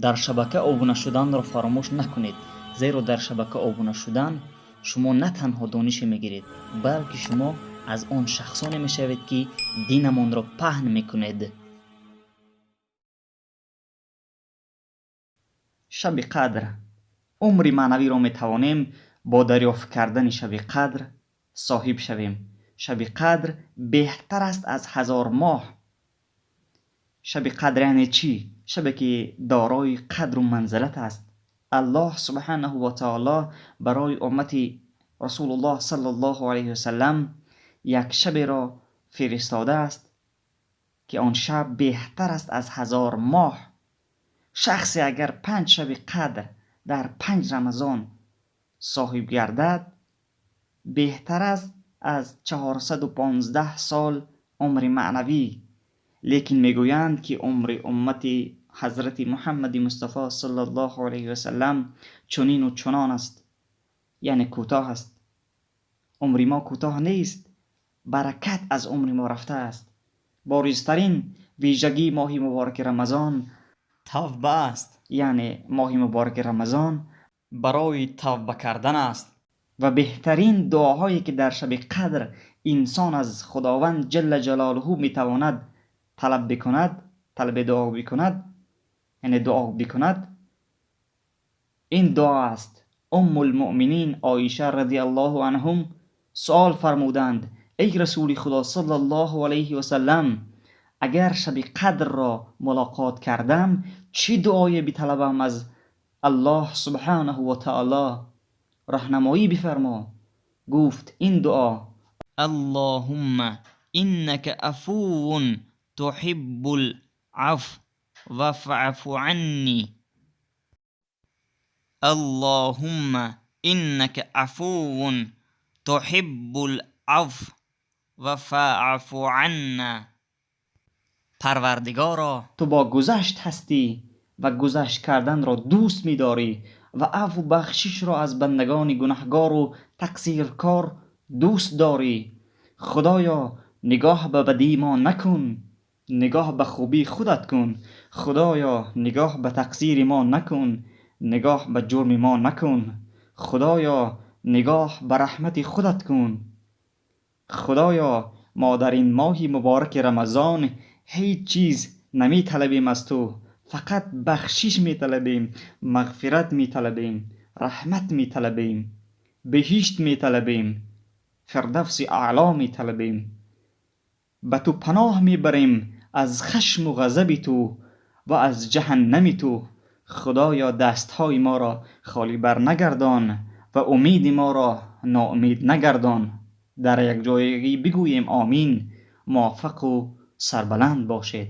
Дар шабака обуна шуданро фаромӯш накунед, зеро дар шабака обуна шудан шумо на танҳо донише мегиред, балки шумо аз он шахсоне мешавед, ки динамонро паҳн мекунед. Шаби Қадр. Умри маънавиро метавонем бо дарёфт кардани Шаби Қадр соҳиб шавем. Шаби Қадр беҳтар аст аз 1000 моҳ. Шаби Қадр яъне чӣ? Шабе ки дорои қадру манзилат аст. Аллоҳ субҳанаҳу ва таоло барои уммати Расулуллоҳ саллаллоҳу алайҳи васаллам як шаберо фиристодааст, ки он шаб беҳтар аст аз 1000 моҳ. Шахсе агар 5 шаби қадр дар 5 Рамазон соҳиб гардад, беҳтар аст аз 415 сол умри маънавӣ. Лекин мегӯянд, ки умри уммати ҳазрати Муҳаммади Мустафо саллаллоҳу алайҳи васаллам чунину чунон аст, яъне кӯтоҳ аст. Умри мо кӯтоҳ нест, баракат аз умри мо рафтааст. Боризтарин вижагии моҳи мубораки Рамазон тавба аст, яъне моҳи мубораки Рамазон барои тавба кардан аст. Ва беҳтарин дуоҳое ки дар шаби Қадр инсон аз Худованд ҷалла ҷалолуҳу метавонад талаб бикунад, талаби дуо бикунад, яъне дуо бикунад, ин дуо аст. Уммулмуъминин Оиша радиаллоҳу анҳум суол фармуданд: эй Расули Худо саллаллоҳу алайҳи васаллам, агар шаби Қадрро мулоқот кардам, чӣ дуое биталабам аз Аллоҳ субҳанаҳу ва таоло? Раҳнамоӣ бифармо. Гуфт: ин дуо: Аллоҳумма иннака афувун туҳиббул афва фаъфу анни. Аллоҳумма иннака афувун туҳиббул афва фаъфу анна. Парвардигоро, ту бо гузашт ҳастӣ ва гузашт карданро дӯст медорӣ ва афву бахшишро аз бандагони гунаҳгору тақсиркор дӯст дорӣ. Худоё, нигоҳ ба бадии мо накун, нигоҳ ба хубии худат кун. Худоё, нигоҳ ба тақсири мо накун, нигоҳ ба ҷурми мо накун. Худоё, нигоҳ ба раҳмати худат кун. Худоё, мо дар ин моҳи мубораки Рамазон ҳеҷ чиз наметалабем аз ту, фақат бахшиш металабем, мағфират металабем, раҳмат металабем, беҳишт металабем, фирдавси аъло металабем. Ба ту паноҳ мебарем аз хашму ғазаби ту ва аз ҷаҳаннами ту. Худоё, дастҳои моро холӣ бар нагардон ва умеди моро ноумед нагардон. Дар якҷоягӣ бигӯем омин. Муваффақу сарбаланд бошед.